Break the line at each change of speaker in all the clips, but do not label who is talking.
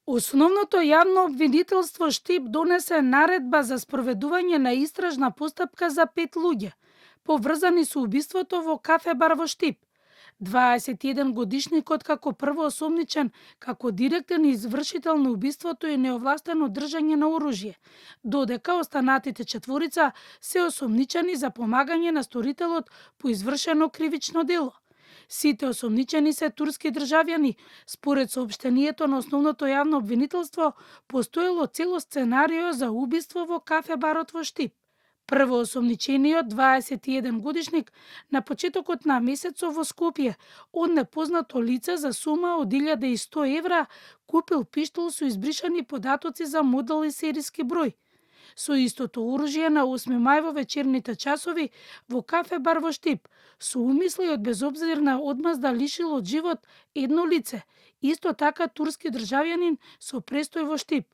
Основното јавно обвинителство Штип донесе наредба за спроведување на истражна постапка за 5 луѓе, поврзани со убиството во кафе бар во Штип. 21 годишникот како прво осомничен како директен извршител на убиството и неовластено држање на оружје, додека останатите четворица се осомничени за помагање на сторителот по извршено кривично дело. Сите осомничени се турски државјани. Според соопштението на основното јавно обвинителство, постоело цело сценарио за убиство во кафе барот во Штип. Прво осомничениот 21 годишник на почетокот на месецов во Скопје од непознато лице за сума од 1100 евра купил пиштол со избришани податоци за модел и сериски број. Со истото оружје на 8 мај во вечерните часови во кафе бар во Штип, со умисли од безобзирна одмазда лишил од живот едно лице, исто така турски државјанин со престој во Штип,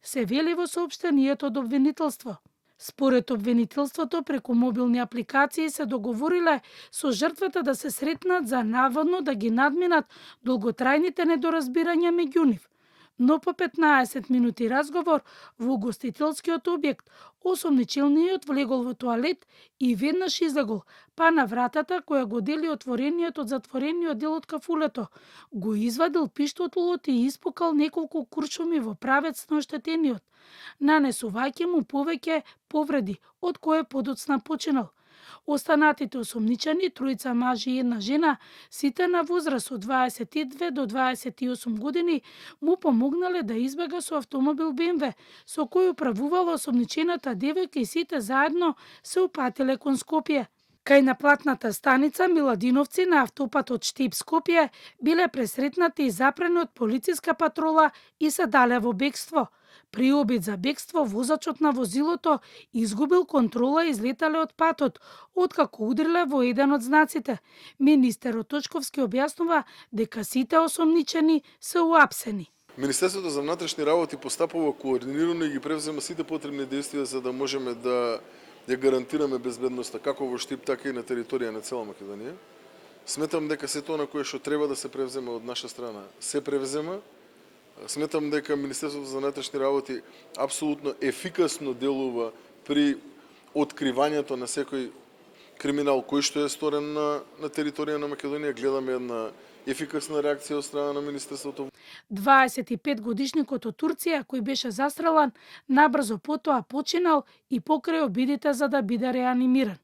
се вели во соопштението од обвинителство. Според обвинителството, преку мобилни апликации се договориле со жртвата да се сретнат за наводно да ги надминат долготрајните недоразбирања меѓу нив. Но по 15 минути разговор во угостителскиот објект, осомничениот влегол во тоалет и веднаш излегол, па на вратата која го дели отворениот од затворениот дел од кафулето, го извадил пиштолот и испукал неколку куршуми во правец на оштетениот, нанесувајќи му повеќе повреди, од кое подоцна починал. Останатите осомничени, тројца мажи и една жена, сите на возраст од 22 до 28 години, му помогнале да избега со автомобил БМВ, со кој управувала осомничената девојка и сите заедно се упатиле кон Скопје. Кај наплатната станица Миладиновци на автопатот Штип Скопје биле пресретнати и запрени од полициска патрола и се дале во бегство. При обид за бегство, возачот на возилото изгубил контрола и излетале од патот, откако удриле во еден од знаците. Министерот Точковски објаснува дека сите осомничени се уапсени.
Министерството за внатрешни работи постапува координирано и ги превзема сите потребни действија за да можеме да ја гарантираме безбедноста како во Штип, така и на територија на цела Македонија. Сметам дека сето она кое што треба да се превземе од наша страна се превзема. Сметам дека Министерството за внатрешни работи апсолутно ефикасно делува при откривањето на секој криминал кој што е сторен на територија на Македонија. Гледаме една ефикасна реакција од страна на Министерството.
25 годишникот од Турција, кој беше застрелан, набрзо потоа починал и покрај обидите за да биде реанимиран.